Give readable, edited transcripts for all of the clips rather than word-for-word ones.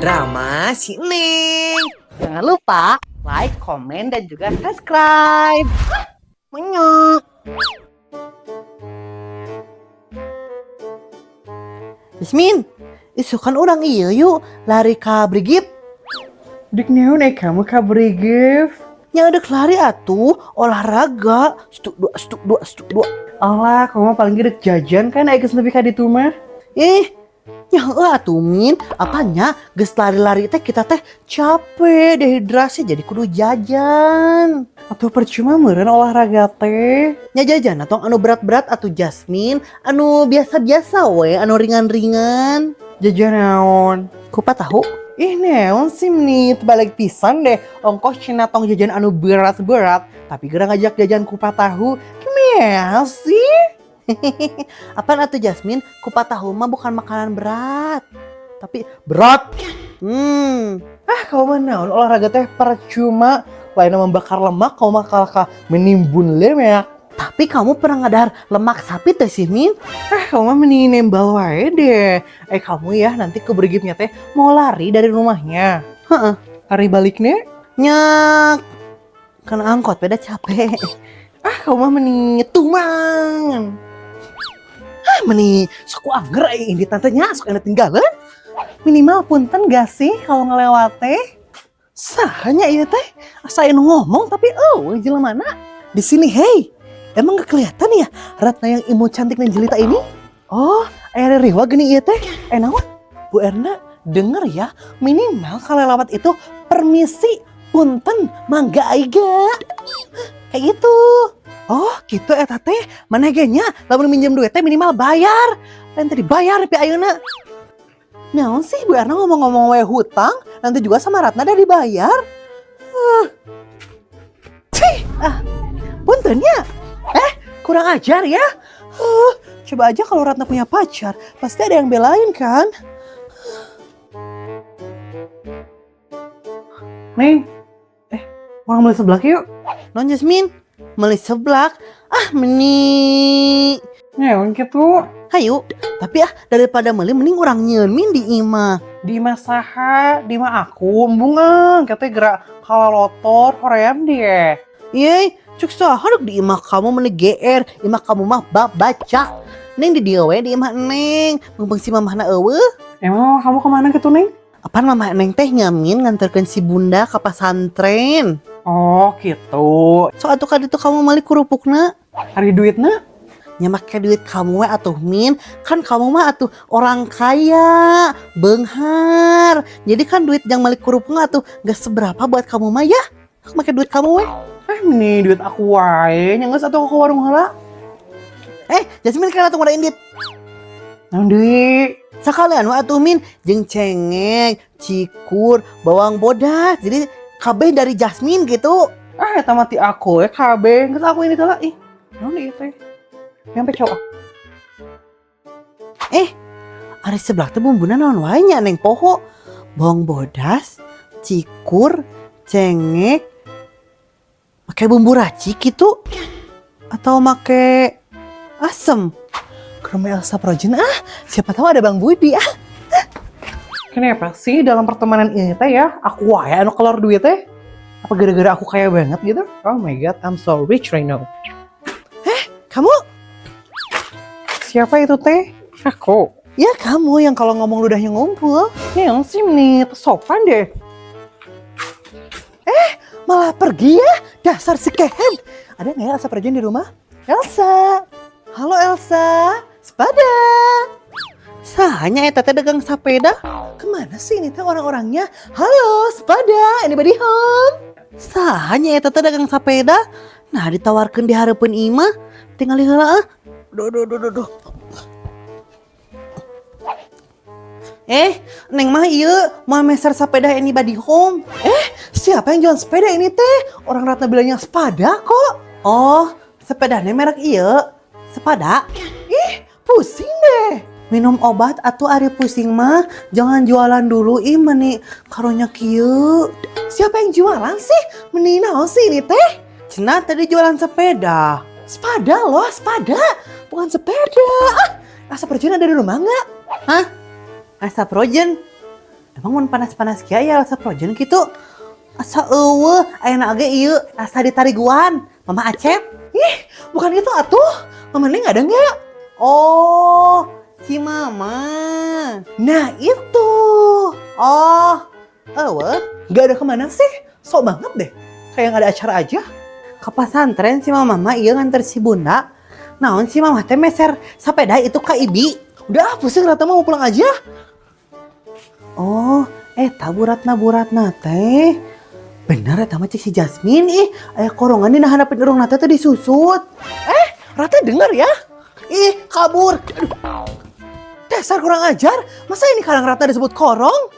Drama si Neng. Jangan lupa like, komen, dan juga subscribe. Menyok. Jasmine, isukan urang iya yuk lari ka Brigif. Dik naon kamu ka Brigif? Nya dek lari atuh olahraga. Satu dua, satu dua, satu dua. Alah, kamu mah paling gede jajan kan geus nepi ka ditu mah. Ih, nya heueuh atuh Min, apanya geus lari-lari teh kita teh capek, dehidrasi, jadi kudu jajan. Atuh percuma meureun olahraga teh. Nya jajan atau anu berat-berat atuh Jasmine, anu biasa-biasa we, anu ringan-ringan. Jajan naon? Kupat tahu? Ih, naon sih nih, balik pisan deh. Ongkoh cenah tong jajan anu berat-berat, tapi geura ngajak jajan kupat tahu. Gimana sih? Apaan atuh Jasmine? Kupat tahu mah bukan makanan berat, tapi berat. Ah, kamu mah naon olahraga teh percuma. Lain membakar lemak, kamu mah kalah menimbun lemak. Tapi kamu pernah ngadahar lemak sapi teh sih, Min? Ah, kamu mah mending nembal wae deh. Eh, kamu ya nanti ke Brigifnya teh mau lari dari rumahnya. Heeh. Lari baliknya? Nyak. Kena angkot beda capek. Ah, kamu mah mending tumang. Ah, meni sok angger ini tantenya sok enak tinggalan. Minimal punten gak sih kalau ngelewat teh? Saha nya ieu teh? Asa anu ngomong tapi oh jelema mana? Di sini hey. Emang gak kelihatan ya Ratna yang imut, cantik, dan jelita ini? Oh, aya riwa gini ieu teh. Eh, naon? Bu Erna, denger ya, minimal kalau lewat itu permisi, punten, mangga aiga. Kayak gitu. Oh, gitu eta teh. Mana ge nya lamun minjem duit teh minimal bayar. Lain tadi bayar tapi ayeuna. Naon sih Bu Erna ngomong-ngomong we hutang, nanti juga sama Ratna udah dibayar. Cih, ah, punten ya. Eh, kurang ajar ya. Coba aja kalau Ratna punya pacar, pasti ada yang belain kan? Neng, orang beli seblak yuk. Non Jasmine, beli seblak. Ah, meni. Naon gitu? Hayu, tapi ah daripada beli mending urang nyieun Min di imah. Di imah saha, di imah aku, embungan, katanya gerak kalau lotor, hoream dia. Yeay, cuk saha duk di imah kamu meni GR, imah kamu mah bacak. Neng di dieu we di imah Neng, mumpung si mamahna eueuh. Emang kamu kemana gitu, Neng? Apaan mamah Neng teh nyamin nganterkeun si bunda ke pasantren. Oh, gitu. So atuh kaditu kamu mali kerupukna. Ari duitna? Nya make duit kamu we atuh Min, kan kamu mah atuh orang kaya, beunghar. Jadi kan duit yang mali kerupuk atuh gak seberapa buat kamu mah ya. Aku make duit kamu we. Eh, ini duit aku wae, nya geus atuh ke warung heula. Eh, Jasmine kan atuh ngada indit. Naon deui? Sekalian we atuh Min, jeung cengek, cikur, bawang bodas. Jadi kabeh dari Jasmine gitu. Ah, eta mah ti aku we kabeh. Geus aku ini heula ih. Naon deui teh? Nyampe cowok. Eh, ari seblak teh bumbuna naon wae nya Neng poho. Bawang bodas, cikur, cengek, make bumbu racik gitu atau make asem. Ke rumah Elsa Frozen ah, siapa tahu ada Bang Budi ah. Kenapa sih dalam pertemanan ini teh ya, aku wae anu keluar duit teh? Apa gara-gara aku kaya banget gitu? Oh my God, I'm so rich right now. Kamu? Siapa itu teh? Aku. Ya kamu yang kalau ngomong ludahnya ngumpul. Yang sih nih, sopan deh. Malah pergi ya, dasar si kehem. Ada nggak ya Elsa Frozen di rumah? Elsa. Halo Elsa, sepada. Saha nya eta teh dagang sepeda. Kemana sih ini teh orang-orangnya? Halo, sepada, anybody home? Saha nya eta teh dagang sepeda. Nah, ditawarkan di hareupeun imah. Tinggal heula ah. Duh, duh, duh, duh, duh. Eh, Neng mah ieu mau meser sepeda anybody home. Eh, siapa yang jual sepeda ini teh? Orang Ratna bilangnya sepada kok. Oh, sepedanya merek ieu. Sepada? Ih, pusing deh. Minum obat atau ari pusing mah jangan jualan dulu ih meni karonya kieu. Siapa yang jualan sih? Meni naon sih ini teh? Cenah tadi jualan sepeda. Sepada loh, sepada. Bukan sepeda. Ah, Elsa Frozen ada di rumah nggak? Hah? Elsa Frozen? Emang mun panas-panas kieu aya Elsa Frozen gitu? Asa euweuh, ayeuna ge ieu asa ditariguan. Mama Acep? Ih, bukan itu atuh. Mama Neng ada nggak? Oh, si Mama. Nah, itu. Oh, euweuh. Nggak ada kemana sih? Sok banget deh. Kayak nggak ada acara aja. Ke pesantren si Mama mah ieu nganter si Bunda. Naon si Mama teh meser sepeda itu ka Ibi. Udah pusing, Ratna mau pulang aja. Oh, eta Bu Ratna, Bu Ratna teh. Bener eta mah cek si Jasmine ih, aya korongan dina handapeun irungna teh disusut. Eh, Ratna denger ya? Ih, kabur. Aduh. Dasar kurang ajar. Masa ini karang Ratna disebut korong?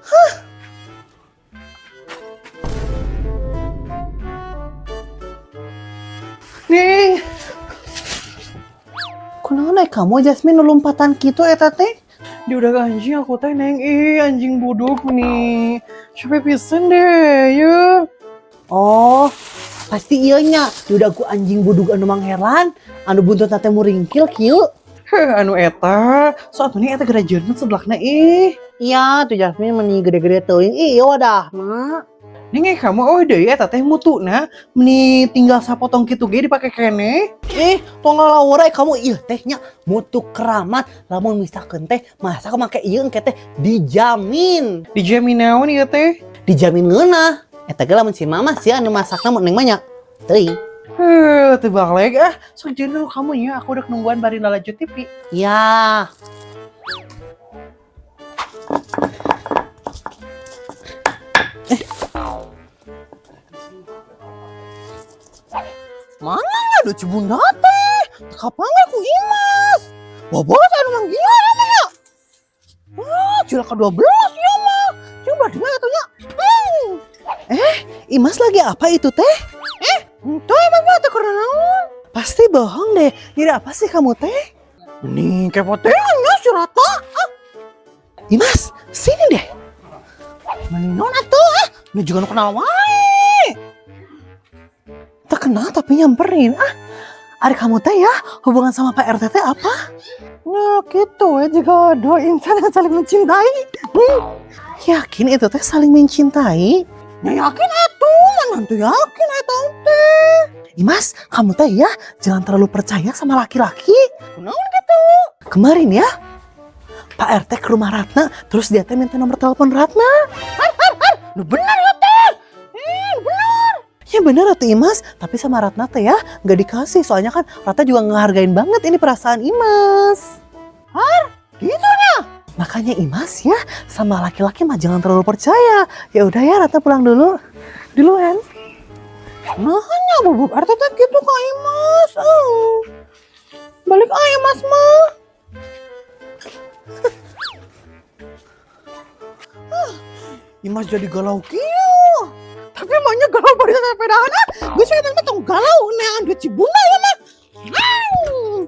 Hah. Ning. Kunaon ai kamu Jasmine nu lompatan kitu eta teh? Diudag anjing aku teh, Neng. Ih, anjing buduk nih. Capek pisan deh, yuk. Oh, pasti iya nya. Diudag ku anjing budug anu Mang Herlan, anu buntutna teh muringkil kieu. Heh, anu eta. So atuh nih eta gerajeun seblakna ih. Iya, tuh Jasmine meni gede-gede teuing. Ih, iya wadah, mak. Neng, eh, kamu oh deui eta teh mutuna meni tinggal sapotong kitu ge dipake keneh. Ih, tong lalawur eh kamu ieu teh nya mutu keramat lamun misalkeun teh masak make ieu engke teh dijamin. Dijamin naon ieu teh? Dijamin ngeunah. Eta ge lamun si Mama sih anu masakna mun Neng mah nya. Teuing. Heh, teu balik ah. Sok jadi dulu kamu ya, aku udah nungguan bari lalajo TV. Ya. Eh. Mana ada Cibunda teh? Kapan aku Imas? Bobot anu manggihan ya mah. Wah, cilaka 12 ya mah. Coba dia atuh nya. Eh, Imas lagi apa itu teh? Eh, itu emang mah teh karena naon? Pasti bohong deh. Nyari apa sih kamu teh? Nih, kepo teh nya si Rata. Ah. Imas, sini deh. Meni naon atuh ah? Ini juga nu kenal wae. Tak kenal tapi nyamperin. Ah, ari kamu teh ya hubungan sama Pak RT teh apa? Nah, gitu ya juga dua insan yang saling mencintai. Yakin itu teh saling mencintai? Ya yakin atuh, mana tuh yakin atuh teh. Imas, kamu teh ya jangan terlalu percaya sama laki-laki. Kunaon gitu? Kemarin ya, Pak RT ke rumah Ratna, terus dia teh minta nomor telepon Ratna. Har, har, har. Nu bener ya teh. Ih, bener. Ya bener atuh Imas, tapi sama Ratna teh ya nggak dikasih. Soalnya kan Ratna juga ngehargain banget ini perasaan Imas. Har, gitu nya. Makanya Imas ya sama laki-laki mah jangan terlalu percaya. Ya udah ya, Ratna pulang dulu. Duluan. Nah, nya bubuk RT teh gitu ka Imas. Oh. Balik ah Imas mah. Imas jadi galau kieu. Tapi maunya galau bari sepedahan ah. Geus eta mah tong galau neangan duit si Bunda ya mah. Au.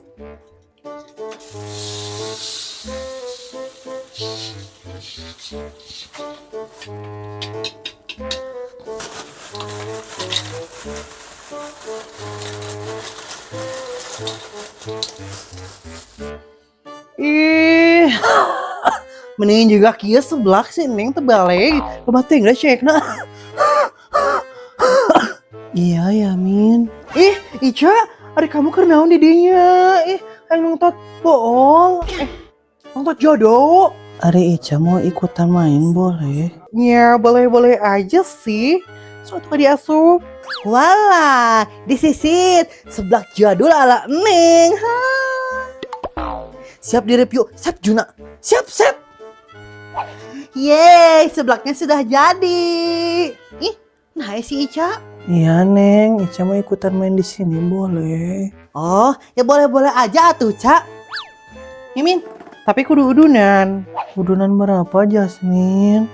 Ih, mending juga kieu seblak sih Neng terbalik. Loba teh geus cekna. Iya ya Min. Ih, Ica, ari kamu keur naon di dinya? Ih, aing nonton bohong. Eh, nonton jodoh. Ari Ica mau ikutan main boleh? Ya, boleh-boleh aja sih. So atuh diasup. Walah, disisit seblak jadul ala Neng. Ha. Siap di review, siap Juna. Siap, siap. Yeay, seblaknya sudah jadi. Ih, nah si Ica. Iya, Neng, Ica mau ikutan main di sini boleh. Oh, ya boleh-boleh aja tuh, Ca. Mimin, tapi kudu udunan. Udunan berapa, Jasmine?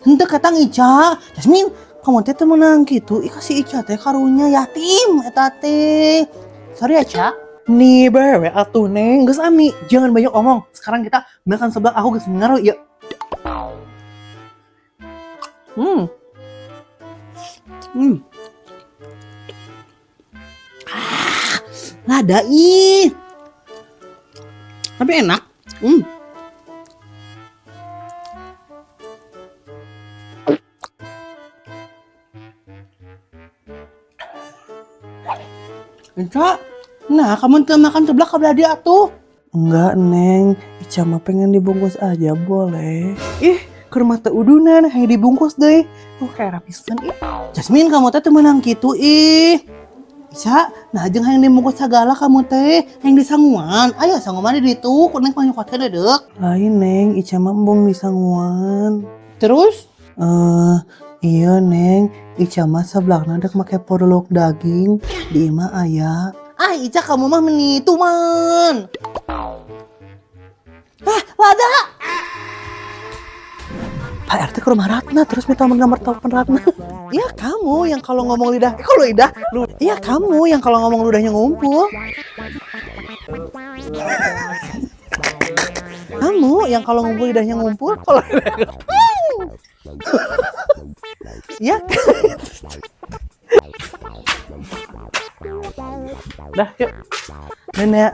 Henteu katang Ica. Jasmine, kamu teh teu meunang kitu. Ih, kasih Ica teh karunya yatim eta teh. Sorry ya, Ca. Nih, bae atuh Neng, geus ami, jangan banyak omong. Sekarang kita makan seblak, aku geus ngaruh ya. Ah, lada ih. Tapi enak. Ica, nah kamu teu makan seblak ka dia atuh. Enggak, Neng. Ica mah pengen dibungkus aja boleh. Ih, ke rumah teu udunan, hayang dibungkus deh. Oh, kayak rapisan ih. Jasmine, kamu teh teu meunang kitu ih. Ica, nah jeung hayang dibungkus sagala kamu teh, hayang disanguan. Ayo sanguan di ditu, ku Neng panyokotkeun deudeuh. Lain, Neng, Ica mah embung disanguan. Terus? Eh, iya Neng, Ica mah seblakna dek make podolok daging di imah aya. Ah, Ica, kamu mah meni tuman. Ah, lada. Pak RT ke rumah Ratna terus minta nomor telepon Ratna. Iya kamu yang kalau ngomong lidah, eh, kalau lidah, lu, iya kamu yang kalau ngomong ludahnya ngumpul. Kamu yang kalau ngumpul lidahnya ngumpul, kalau Iya. Dah, yuk. Nenek.